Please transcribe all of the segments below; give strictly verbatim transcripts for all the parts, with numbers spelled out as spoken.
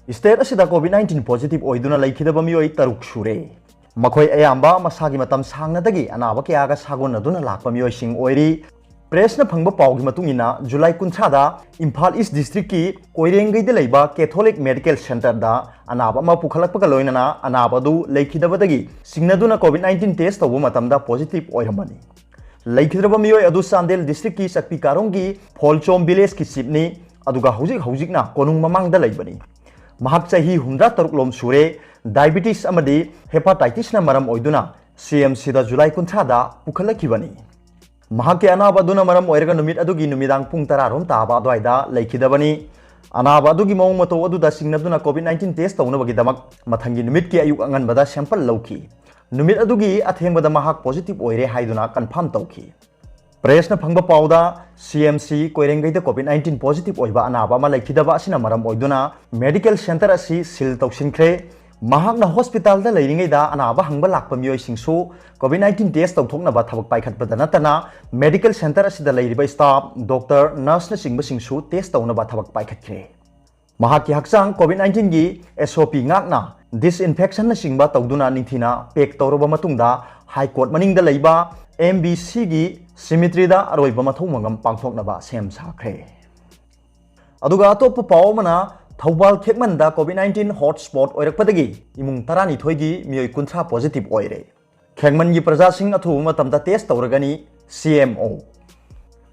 State ꯑꯁꯤꯗ COVID nineteen positive ꯑꯣꯏꯗꯨꯅ ꯂꯩꯈꯤꯗꯕ ꯃꯤꯑꯣꯏ ꯇꯔꯨꯛ ꯁꯨꯔꯦ꯫ ꯃꯈꯣꯏ ꯑꯌꯥꯝꯕ ꯃꯁꯥꯒꯤ ꯃꯇꯝ ꯁꯥꯡꯅꯗꯒꯤ ꯑꯅꯥꯕ ꯀꯌꯥꯒ ꯁꯥꯒꯣꯟꯅꯗꯨꯅ ꯂꯥꯛꯄ ꯃꯤꯑꯣꯏꯁꯤꯡ ꯑꯣꯏꯔꯤ꯫ Pressꯅ ꯐꯪꯕ ꯄꯥꯎꯒꯤ ꯃꯇꯨꯡ ꯏꯟꯅ, ꯖꯨꯂꯥꯏ ꯀꯨꯟꯊ꯭ꯔꯥꯗ ꯏꯝꯐꯥꯜ ꯏꯁ ꯗꯤꯁꯇ꯭ꯔꯤꯛꯀꯤ ꯀꯣꯏꯔꯦꯡꯒꯩꯗ ꯂꯩꯕ ꯀꯦꯊꯣꯂꯤꯛ ꯃꯦꯗꯤꯀꯦꯜ ꯁꯦꯟꯇꯔꯗ ꯑꯅꯥꯕ ꯑꯃ ꯄꯨꯈꯠꯂꯛꯄꯒ ꯂꯣꯏꯅꯅ ꯑꯅꯥꯕ ꯑꯗꯨ ꯂꯩꯈꯤꯗꯕꯗꯒꯤ ꯁꯤꯡꯅꯗꯨꯅ COVID nineteen test ꯇꯧꯕ ꯃꯇꯝꯗ positive ꯑꯣꯏꯔꯝꯕꯅꯤ꯫ ꯂꯩꯈꯤꯗ꯭ꯔꯕ ꯃꯤꯑꯣꯏ ꯑꯗꯨ ꯆꯥꯟꯗꯦꯜ ꯗꯤꯁꯇ꯭ꯔꯤꯛꯀꯤ ꯆꯛꯄꯤ ꯀꯥꯔꯣꯡꯒꯤ ꯐꯣꯜꯆꯣꯝ ꯚꯤꯂꯦꯖꯀꯤ ꯆꯤꯞꯅꯤ, ꯑꯗꯨꯒ ꯍꯧꯖꯤꯛ ꯍꯧꯖꯤꯛꯅ ꯀꯣꯅꯨꯡ ꯃꯃꯥꯡꯗ ꯂꯩꯕꯅꯤ꯫ ꯃꯍꯥꯛ ꯆꯍꯤ ꯍꯨꯝꯗ꯭ꯔꯥ ꯇꯔꯨꯛ ꯂꯣꯝ ꯁꯨꯔꯦ꯫ Diabetes ꯑꯃꯗꯤ hepatitisꯅ ꯃꯔꯝ ꯑꯣꯏꯗꯨꯅ CMCꯗ ꯖꯨꯂꯥꯏ ꯀꯨꯟꯊ꯭ꯔꯥꯗ ꯄꯨꯈꯠꯂꯛꯈꯤꯕꯅꯤ꯫ ꯃꯍꯥꯛꯀꯤ ꯑꯅꯥꯕ ꯑꯗꯨꯅ ꯃꯔꯝ ꯑꯣꯏꯔꯒ ꯅꯨꯃꯤꯠ ꯑꯗꯨꯒꯤ ꯅꯨꯃꯤꯗꯥꯡ ꯄꯨꯡ ꯇꯔꯥ ꯔꯣꯝ ꯇꯥꯕ ꯑꯗꯨꯋꯥꯏꯗ ꯂꯩꯈꯤꯗꯕꯅꯤ꯫ ꯑꯅꯥꯕ ꯑꯗꯨꯒꯤ ꯃꯑꯣꯡ ꯃꯇꯧ ꯑꯗꯨꯗ ꯆꯤꯡꯅꯗꯨꯅ COVID nineteen test ꯇꯧꯅꯕꯒꯤꯗꯃꯛ ꯃꯊꯪꯒꯤ ꯅꯨꯃꯤꯠꯀꯤ ꯑꯌꯨꯛ ꯑꯉꯟꯕꯗ sample ꯂꯧꯈꯤ꯫ ꯅꯨꯃꯤꯠ ꯑꯗꯨꯒꯤ ꯑꯊꯦꯡꯕꯗ ꯃꯍꯥꯛ positive ꯑꯣꯏꯔꯦ ꯍꯥꯏꯗꯨꯅ confirm ꯇꯧꯈꯤ꯫ Pressꯅ ꯐꯪꯕ ꯄꯥꯎꯗ, CMC ꯀꯣꯏꯔꯦꯡꯒꯩꯗ COVID nineteen positive ꯑꯣꯏꯕ ꯑꯅꯥꯕ ꯑꯃ ꯂꯩꯈꯤꯗꯕ ꯑꯁꯤꯅ ꯃꯔꯝ ꯑꯣꯏꯗꯨꯅ medical center ꯑꯁꯤ seal ꯇꯧꯁꯤꯟꯈ꯭ꯔꯦ꯫ ꯃꯍꯥꯛꯅ hospitalꯗ ꯂꯩꯔꯤꯉꯩꯗ ꯑꯅꯥꯕ ꯍꯪꯕ ꯂꯥꯛꯄ ꯃꯤꯑꯣꯏꯁꯤꯡꯁꯨ COVID nineteen test ꯇꯧꯊꯣꯛꯅꯕ ꯊꯕꯛ ꯄꯥꯏꯈꯠꯄꯗ ꯅꯠꯇꯅ medical center ꯑꯁꯤꯗ ꯂꯩꯔꯤꯕ staff, doctor, nurseꯅꯆꯤꯡꯕꯁꯤꯡꯁꯨ test ꯇꯧꯅꯕ ꯊꯕꯛ ꯄꯥꯏꯈꯠꯈ꯭ꯔꯦ꯫ ꯃꯍꯥꯛꯀꯤ ꯍꯛꯆꯥꯡ COVID nineteenꯒꯤ SOP ꯉꯥꯛꯅ disinfectionꯅꯆꯤꯡꯕ ꯇꯧꯗꯨꯅ ꯅꯤꯡꯊꯤꯅ pack ꯇꯧꯔꯕ ꯃꯇꯨꯡꯗ High Court ꯃꯅꯤꯡꯗ ꯂꯩꯕ MBCꯒꯤ cemeteryꯗ ꯑꯔꯣꯏꯕ ꯃꯊꯧ ꯃꯉꯝ ꯄꯥꯡꯊꯣꯛꯅꯕ ꯁꯦꯝ ꯁꯥꯈ꯭ꯔꯦ꯫ ꯑꯗꯨꯒ ꯑꯇꯣꯞꯄ ꯄꯥꯎ ꯑꯃꯅ, ꯊꯧꯕꯥꯜ ꯈꯦꯛꯃꯟꯗ COVID nineteen hotspot ꯑꯣꯏꯔꯛꯄꯗꯒꯤ ꯏꯃꯨꯡ ꯇꯔꯥꯅꯤꯊꯣꯏꯒꯤ ꯃꯤꯑꯣꯏ ꯀꯨꯟꯊ꯭ꯔꯥ positive ꯑꯣꯏꯔꯦ꯫ ꯈꯦꯛꯃꯟꯒꯤ ꯄ꯭ꯔꯖꯥꯁꯤꯡ ꯑꯊꯨꯕ ꯃꯇꯝꯗ test ꯇꯧꯔꯒꯅꯤ, CMO꯫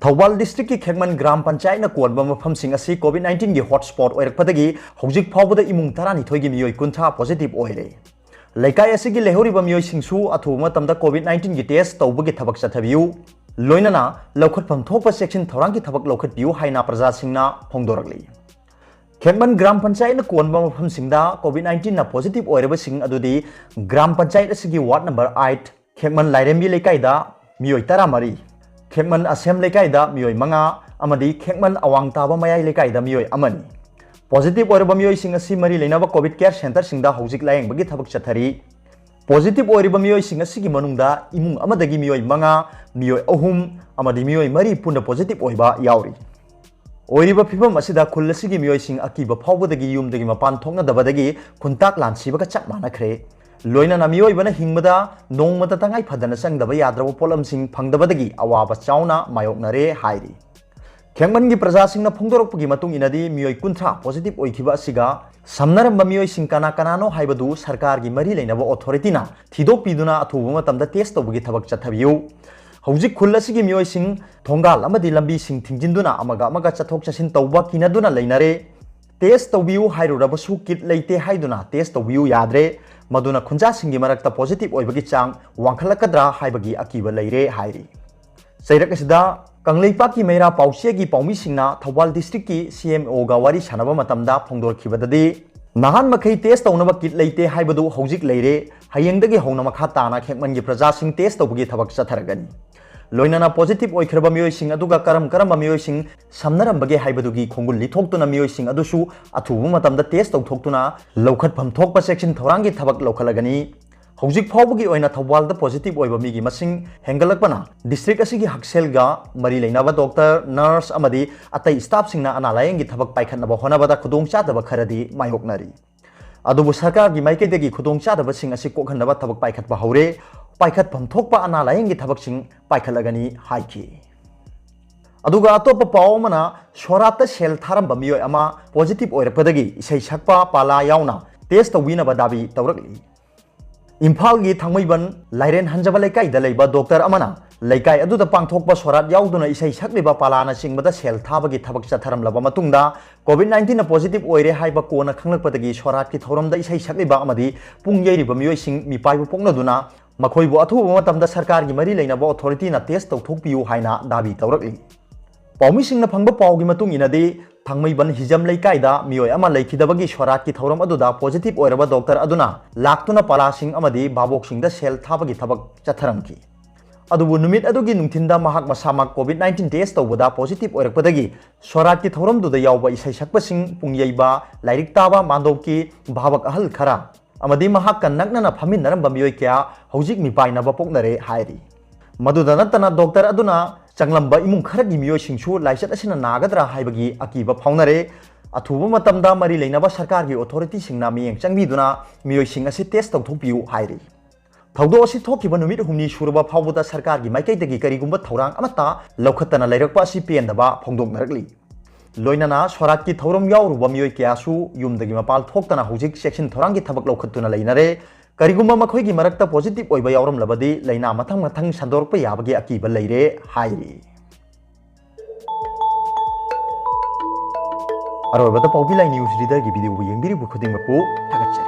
ꯊꯧꯕꯥꯜ districtꯀꯤ ꯈꯦꯛꯃꯟ ꯒ꯭ꯔꯥꯝ ꯄꯟꯆꯥꯌꯠꯅ ꯀꯣꯟꯕ ꯃꯐꯝꯁꯤꯡ ꯑꯁꯤ COVID nineteenꯒꯤ hotspot ꯑꯣꯏꯔꯛꯄꯗꯒꯤ ꯍꯧꯖꯤꯛ ꯐꯥꯎꯕꯗ ꯏꯃꯨꯡ ꯇꯔꯥꯅꯤꯊꯣꯏꯒꯤ ꯃꯤꯑꯣꯏ ꯀꯨꯟꯊ꯭ꯔꯥ positive ꯑꯣꯏꯔꯦ꯫ ꯂꯩꯀꯥꯏ ꯑꯁꯤꯒꯤ ꯂꯩꯍꯧꯔꯤꯕ ꯃꯤꯑꯣꯏꯁꯤꯡꯁꯨ ꯑꯊꯨꯕ ꯃꯇꯝꯗ COVID nineteenꯒꯤ test ꯇꯧꯕꯒꯤ ꯊꯕꯛ ꯆꯠꯊꯕꯤꯌꯨ, ꯂꯣꯏꯅꯅ ꯂꯧꯈꯠꯐꯝ ꯊꯣꯛꯄ ꯆꯦꯛꯁꯤꯟ ꯊꯧꯔꯥꯡꯒꯤ ꯊꯕꯛ ꯂꯧꯈꯠꯄꯤꯌꯨ ꯍꯥꯏꯅ ꯄ꯭ꯔꯖꯥꯁꯤꯡꯅ ꯐꯣꯡꯗꯣꯔꯛꯂꯤ꯫ ꯈꯦꯛꯃꯟ ꯒ꯭ꯔꯥꯝ ꯄꯟꯆꯥꯌꯠꯅ ꯀꯣꯟꯕ ꯃꯐꯝꯁꯤꯡꯗ COVID nineteenꯅ positive ꯑꯣꯏꯔꯕꯁꯤꯡ ꯑꯗꯨꯗꯤ ꯒ꯭ꯔꯥꯝ ꯄꯟꯆꯥꯌꯠ ꯑꯁꯤꯒꯤ ward number eight, ꯈꯦꯛꯃꯟ ꯂꯥꯏꯔꯦꯝꯕꯤ ꯂꯩꯀꯥꯏꯗ ꯃꯤꯑꯣꯏ ꯇꯔꯥꯃꯔꯤ, ꯈꯦꯛꯃꯟ ꯑꯁꯦꯝ ꯂꯩꯀꯥꯏꯗ ꯃꯤꯑꯣꯏ ꯃꯉꯥ ꯑꯃꯗꯤ ꯈꯦꯛꯃꯟ ꯑꯋꯥꯡ ꯇꯥꯕ ꯃꯌꯥꯏ ꯂꯩꯀꯥꯏꯗ ꯃꯤꯑꯣꯏ ꯑꯃꯅꯤ꯫ Positive ꯑꯣꯏꯔꯕ ꯃꯤꯑꯣꯏꯁꯤꯡ ꯑꯁꯤ ꯃꯔꯤ ꯂꯩꯅꯕ COVID care centreꯁꯤꯡꯗ ꯍꯧꯖꯤꯛ ꯂꯥꯌꯦꯡꯕꯒꯤ ꯊꯕꯛ ꯆꯠꯊꯔꯤ꯫ Positive ꯑꯣꯏꯔꯤꯕ ꯃꯤꯑꯣꯏꯁꯤꯡ ꯑꯁꯤꯒꯤ ꯃꯅꯨꯡꯗ ꯏꯃꯨꯡ ꯑꯃꯗꯒꯤ ꯃꯤꯑꯣꯏ ꯃꯉꯥ, ꯃꯤꯑꯣꯏ ꯑꯍꯨꯝ ꯑꯃꯗꯤ ꯃꯤꯑꯣꯏ ꯃꯔꯤ ꯄꯨꯟꯅ positive ꯑꯣꯏꯕ ꯌꯥꯎꯔꯤ꯫ ꯑꯣꯏꯔꯤꯕ ꯐꯤꯕꯝ ꯑꯁꯤꯗ ꯈꯨꯜ ꯑꯁꯤꯒꯤ ꯃꯤꯑꯣꯏꯁꯤꯡ ꯑꯀꯤꯕ ꯐꯥꯎꯕꯗꯒꯤ ꯌꯨꯝꯗꯒꯤ ꯃꯄꯥꯟ ꯊꯣꯛꯅꯗꯕꯗꯒꯤ ꯈꯨꯟꯇꯥꯛ ꯂꯥꯟ ꯁꯤꯕꯒ ꯆꯞ ꯃꯥꯟꯅꯈ꯭ꯔꯦ꯫ ꯂꯣꯏꯅꯅ ꯃꯤꯑꯣꯏꯕꯅ ꯍꯤꯡꯕꯗ ꯅꯣꯡꯃꯇ ꯇꯉꯥꯏ ꯐꯗꯅ ꯆꯪꯗꯕ ꯌꯥꯗ꯭ꯔꯕ ꯄꯣꯠꯂꯝꯁꯤꯡ ꯐꯪꯗꯕꯗꯒꯤ ꯑꯋꯥꯕ ꯆꯥꯎꯅ ꯃꯥꯌꯣꯛꯅꯔꯦ ꯍꯥꯏꯔꯤ꯫ ꯈꯦꯡꯃꯟꯒꯤ ꯄ꯭ꯔꯖꯥꯁꯤꯡꯅ ꯐꯣꯡꯗꯣꯔꯛꯄꯒꯤ ꯃꯇꯨꯡ ꯏꯟꯅꯗꯤ, ꯃꯤꯑꯣꯏ ꯀꯨꯟꯊ꯭ꯔꯥ positive ꯑꯣꯏꯈꯤꯕ ꯑꯁꯤꯒ ꯁꯝꯅꯔꯝꯕ ꯃꯤꯑꯣꯏꯁꯤꯡ ꯀꯅꯥ ꯀꯅꯥꯅꯣ ꯍꯥꯏꯕꯗꯨ ꯁꯔꯀꯥꯔꯒꯤ ꯃꯔꯤ ꯂꯩꯅꯕ authorityꯅ ꯊꯤꯗꯣꯛꯄꯤꯗꯨꯅ ꯑꯊꯨꯕ ꯃꯇꯝꯗ test ꯇꯧꯕꯒꯤ ꯊꯕꯛ ꯆꯠꯊꯕꯤꯌꯨ꯫ ꯍꯧꯖꯤꯛ ꯈꯨꯜ ꯑꯁꯤꯒꯤ ꯃꯤꯑꯣꯏꯁꯤꯡ ꯊꯣꯡꯒꯥꯜ ꯑꯃꯗꯤ ꯂꯝꯕꯤꯁꯤꯡ ꯊꯤꯡꯖꯤꯟꯗꯨꯅ ꯑꯃꯒ ꯑꯃꯒ ꯆꯠꯊꯣꯛ ꯆꯠꯁꯤꯟ ꯇꯧꯕ ꯀꯤꯅꯗꯨꯅ ꯂꯩꯅꯔꯦ꯫ Test ꯇꯧꯕꯤꯌꯨ ꯍꯥꯏꯔꯨꯔꯕꯁꯨ kit ꯂꯩꯇꯦ ꯍꯥꯏꯗꯨꯅ test ꯇꯧꯕꯤꯌꯨ ꯌꯥꯗ꯭ꯔꯦ꯫ ꯃꯗꯨꯅ ꯈꯨꯟꯖꯥꯁꯤꯡꯒꯤ ꯃꯔꯛꯇ positive ꯑꯣꯏꯕꯒꯤ ꯆꯥꯡ ꯋꯥꯡꯈꯠꯂꯛꯀꯗ꯭ꯔꯥ ꯍꯥꯏꯕꯒꯤ ꯑꯀꯤꯕ ꯂꯩꯔꯦ ꯍꯥꯏꯔꯤ꯫ ꯆꯩꯔꯛ ꯑꯁꯤꯗ ꯀꯪꯂꯩꯄꯥꯛꯀꯤ ꯃꯩꯔꯥ ꯄꯥꯎꯆꯦꯒꯤ ꯄꯥꯎꯃꯤꯁꯤꯡꯅ ꯊꯧꯕꯥꯜ districtꯀꯤ CMOꯒ ꯋꯥꯔꯤ ꯁꯥꯟꯅꯕ ꯃꯇꯝꯗ ꯐꯣꯡꯗꯣꯔꯛꯈꯤꯕꯗꯗꯤ, ꯅꯍꯥꯟ ꯃꯈꯩ test ꯇꯧꯅꯕ kit ꯂꯩꯇꯦ ꯍꯥꯏꯕꯗꯨ ꯍꯧꯖꯤꯛ ꯂꯩꯔꯦ꯫ ꯍꯌꯦꯡꯗꯒꯤ ꯍꯧꯅ ꯃꯈꯥ ꯇꯥꯅ ꯈꯦꯛꯃꯟꯒꯤ ꯄ꯭ꯔꯖꯥꯁꯤꯡ test ꯇꯧꯕꯒꯤ ꯊꯕꯛ ꯆꯠꯊꯔꯒꯅꯤ꯫ ꯂꯣꯏꯅꯅ positive ꯑꯣꯏꯈ꯭ꯔꯕ ꯃꯤꯑꯣꯏꯁꯤꯡ ꯑꯗꯨꯒ ꯀꯔꯝ ꯀꯔꯝꯕ ꯃꯤꯑꯣꯏꯁꯤꯡ ꯁꯝꯅꯔꯝꯕꯒꯦ ꯍꯥꯏꯕꯗꯨꯒꯤ ꯈꯣꯡꯒꯨꯜ ꯂꯤꯊꯣꯛꯇꯨꯅ ꯃꯤꯑꯣꯏꯁꯤꯡ ꯑꯗꯨꯁꯨ ꯑꯊꯨꯕ ꯃꯇꯝꯗ test ꯇꯧꯊꯣꯛꯇꯨꯅ ꯂꯧꯈꯠꯐꯝ ꯊꯣꯛꯄ ꯆꯦꯛꯁꯤꯟ ꯊꯧꯔꯥꯡꯒꯤ ꯊꯕꯛ ꯂꯧꯈꯠꯂꯒꯅꯤ꯫ ꯍꯧꯖꯤꯛ ꯐꯥꯎꯕꯒꯤ ꯑꯣꯏꯅ ꯊꯧꯕꯥꯜꯗ positive ꯑꯣꯏꯕ ꯃꯤꯒꯤ ꯃꯁꯤꯡ ꯍꯦꯟꯒꯠꯂꯛꯄꯅ district ꯑꯁꯤꯒꯤ ꯍꯛꯁꯦꯜꯒ ꯃꯔꯤ ꯂꯩꯅꯕ doctor, nurse ꯑꯃꯗꯤ ꯑꯇꯩ staffꯁꯤꯡꯅ ꯑꯅꯥ ꯂꯥꯌꯦꯡꯒꯤ ꯊꯕꯛ ꯄꯥꯏꯈꯠꯅꯕ ꯍꯣꯠꯅꯕꯗ ꯈꯨꯗꯣꯡꯆꯥꯗꯕ ꯈꯔꯗꯤ ꯃꯥꯌꯣꯛꯅꯔꯤ꯫ ꯑꯗꯨꯕꯨ ꯁꯔꯀꯥꯔꯒꯤ ꯃꯥꯏꯀꯩꯗꯒꯤ ꯈꯨꯗꯣꯡꯆꯥꯗꯕꯁꯤꯡ ꯑꯁꯤ ꯀꯣꯛꯍꯟꯅꯕ ꯊꯕꯛ ꯄꯥꯏꯈꯠꯄ ꯍꯧꯔꯦ꯫ ꯄꯥꯏꯈꯠꯐꯝ ꯊꯣꯛꯄ ꯑꯅꯥ ꯂꯥꯌꯦꯡꯒꯤ ꯊꯕꯛꯁꯤꯡ ꯄꯥꯏꯈꯠꯂꯒꯅꯤ ꯍꯥꯏꯈꯤ꯫ ꯑꯗꯨꯒ ꯑꯇꯣꯞꯄ ꯄꯥꯎ ꯑꯃꯅ, ꯁꯣꯔꯥꯠꯇ ꯁꯦꯜ ꯊꯥꯔꯝꯕ ꯃꯤꯑꯣꯏ ꯑꯃ positive ꯑꯣꯏꯔꯛꯄꯗꯒꯤ ꯏꯁꯩ ꯁꯛꯄ ꯄꯥꯂꯥ ꯌꯥꯎꯅ test ꯇꯧꯕꯤꯅꯕ ꯗꯥꯕꯤ ꯇꯧꯔꯛꯂꯤ꯫ ꯏꯝꯐꯥꯜꯒꯤ ꯊꯥꯡꯃꯩꯕꯟ ꯂꯥꯏꯔꯦꯟ ꯍꯟꯖꯕ ꯂꯩꯀꯥꯏꯗ ꯂꯩꯕ doctor ꯑꯃꯅ ꯂꯩꯀꯥꯏ ꯑꯗꯨꯗ ꯄꯥꯡꯊꯣꯛꯄ ꯁꯣꯔꯥꯠ ꯌꯥꯎꯗꯨꯅ ꯏꯁꯩ ꯁꯛꯂꯤꯕ ꯄꯥꯂꯥꯅꯆꯤꯡꯕꯗ ꯁꯦꯜ ꯊꯥꯕꯒꯤ ꯊꯕꯛ ꯆꯠꯊꯔꯝꯂꯕ ꯃꯇꯨꯡꯗ, COVID nineteenꯅ positive ꯑꯣꯏꯔꯦ ꯍꯥꯏꯕ ꯀꯣꯟꯅ ꯈꯪꯂꯛꯄꯗꯒꯤ, ꯁꯣꯔꯥꯠꯀꯤ ꯊꯧꯔꯝꯗ ꯏꯁꯩ ꯁꯛꯂꯤꯕ ꯑꯃꯗꯤ ꯄꯨꯡ ꯌꯩꯔꯤꯕ ꯃꯤꯑꯣꯏꯁꯤꯡ ꯃꯤꯄꯥꯏꯕ ꯄꯣꯛꯅꯗꯨꯅ ꯃꯈꯣꯏꯕꯨ ꯑꯊꯨꯕ ꯃꯇꯝꯗ ꯁꯔꯀꯥꯔꯒꯤ ꯃꯔꯤ ꯂꯩꯅꯕ authorityꯅ test ꯇꯧꯊꯣꯛꯄꯤꯌꯨ ꯍꯥꯏꯅ ꯗꯥꯕꯤ ꯇꯧꯔꯛꯂꯤ꯫ ꯄꯥꯎꯃꯤꯁꯤꯡꯅ ꯐꯪꯕ ꯄꯥꯎꯒꯤ ꯃꯇꯨꯡ ꯏꯟꯅꯗꯤ, ꯊꯥꯡꯃꯩꯕꯟ ꯍꯤꯖꯝ ꯂꯩꯀꯥꯏꯗ ꯃꯤꯑꯣꯏ ꯑꯃ ꯂꯩꯈꯤꯗꯕꯒꯤ ꯁꯣꯔꯥꯠꯀꯤ ꯊꯧꯔꯝ ꯑꯗꯨꯗ positive ꯑꯣꯏꯔꯕ doctor ꯑꯗꯨꯅ ꯂꯥꯛꯇꯨꯅ ꯄꯥꯂꯥꯁꯤꯡ ꯑꯃꯗꯤ ꯚꯥꯕꯣꯛꯁꯤꯡꯗ ꯁꯦꯜ ꯊꯥꯕꯒꯤ ꯊꯕꯛ ꯆꯠꯊꯔꯝꯈꯤ꯫ ꯑꯗꯨꯕꯨ ꯅꯨꯃꯤꯠ ꯑꯗꯨꯒꯤ ꯅꯨꯡꯊꯤꯟꯗ ꯃꯍꯥꯛ ꯃꯁꯥꯃꯛ COVID nineteen test ꯇꯧꯕꯗ positive ꯑꯣꯏꯔꯛꯄꯗꯒꯤ, ꯁꯣꯔꯥꯠꯀꯤ ꯊꯧꯔꯝꯗꯨꯗ ꯌꯥꯎꯕ ꯏꯁꯩ ꯁꯛꯄꯁꯤꯡ, ꯄꯨꯡ ꯌꯩꯕ, ꯂꯥꯏꯔꯤꯛ ꯇꯥꯕ, ꯃꯥꯟꯗꯣꯞꯀꯤ ꯚꯥꯕꯛ ꯑꯍꯜ ꯈꯔ ꯑꯃꯗꯤ ꯃꯍꯥꯛꯀ ꯅꯛꯅꯅ ꯐꯝꯃꯤꯟꯅꯔꯝꯕ ꯃꯤꯑꯣꯏ ꯀꯌꯥ ꯍꯧꯖꯤꯛ ꯃꯤꯄꯥꯏꯅꯕ ꯄꯣꯛꯅꯔꯦ ꯍꯥꯏꯔꯤ꯫ ꯃꯗꯨꯗ ꯅꯠꯇꯅ, doctor ꯑꯗꯨꯅ ꯆꯪꯂꯝꯕ ꯏꯃꯨꯡ ꯈꯔꯒꯤ ꯃꯤꯑꯣꯏꯁꯤꯡꯁꯨ ꯂꯥꯏꯆꯠ ꯑꯁꯤꯅ ꯅꯥꯒꯗ꯭ꯔꯥ ꯍꯥꯏꯕꯒꯤ ꯑꯀꯤꯕ ꯐꯥꯎꯅꯔꯦ꯫ ꯑꯊꯨꯕ ꯃꯇꯝꯗ ꯃꯔꯤ ꯂꯩꯅꯕ ꯁꯔꯀꯥꯔꯒꯤ ꯑꯣꯊꯣꯔꯤꯇꯤꯁꯤꯡꯅ ꯃꯤꯠꯌꯦꯡ ꯆꯪꯕꯤꯗꯨꯅ ꯃꯤꯑꯣꯏꯁꯤꯡ ꯑꯁꯤ ꯇꯦꯁ ꯇꯧꯊꯣꯛꯄꯤꯌꯨ ꯍꯥꯏꯔꯤ꯫ ꯊꯧꯗꯣꯛ ꯑꯁꯤ ꯊꯣꯛꯈꯤꯕ ꯅꯨꯃꯤꯠ ꯍꯨꯝꯅꯤ ꯁꯨꯔꯕ ꯐꯥꯎꯕꯗ ꯁꯔꯀꯥꯔꯒꯤ ꯃꯥꯏꯀꯩꯗꯒꯤ ꯀꯔꯤꯒꯨꯝꯕ ꯊꯧꯔꯥꯡ ꯑꯃꯠꯇ ꯂꯧꯈꯠꯇꯅ ꯂꯩꯔꯛꯄ ꯑꯁꯤ ꯄꯦꯟꯗꯕ ꯐꯣꯡꯗꯣꯛꯅꯔꯛꯂꯤ꯫ ꯂꯣꯏꯅꯅ ꯁꯣꯔꯥꯠꯀꯤ ꯊꯧꯔꯝ ꯌꯥꯎꯔꯨꯕ ꯃꯤꯑꯣꯏ ꯀꯌꯥꯁꯨ ꯌꯨꯝꯗꯒꯤ ꯃꯄꯥꯟ ꯊꯣꯛꯇꯅ ꯍꯧꯖꯤꯛ ꯆꯦꯛꯁꯤꯟ ꯊꯧꯔꯥꯡꯒꯤ ꯊꯕꯛ ꯂꯧꯈꯠꯇꯨꯅ ꯂꯩꯅꯔꯦ꯫ ꯀꯔꯤꯒꯨꯝꯕ ꯃꯈꯣꯏꯒꯤ ꯃꯔꯛꯇ ꯄꯣꯖꯤꯇꯤꯚ ꯑꯣꯏꯕ ꯌꯥꯎꯔꯝꯂꯕꯗꯤ ꯂꯥꯏꯅꯥ ꯃꯊꯪ ꯃꯊꯪ ꯁꯟꯗꯣꯔꯛꯄ ꯌꯥꯕꯒꯤ ꯑꯀꯤꯕ ꯂꯩꯔꯦ ꯍꯥꯏꯔꯤ꯫ ꯑꯔꯣꯏꯕꯗ ꯄꯥꯎꯕꯤ ꯂꯥꯏ ꯅ꯭ꯌꯨꯁ ꯔꯤꯗꯔꯒꯤ ꯚꯤꯗꯤꯑꯣꯕꯨ ꯌꯦꯡꯕꯤꯔꯤꯕ ꯈꯨꯗꯤꯡꯃꯛꯄꯨ ꯊꯥꯒꯠꯆꯔꯤ꯫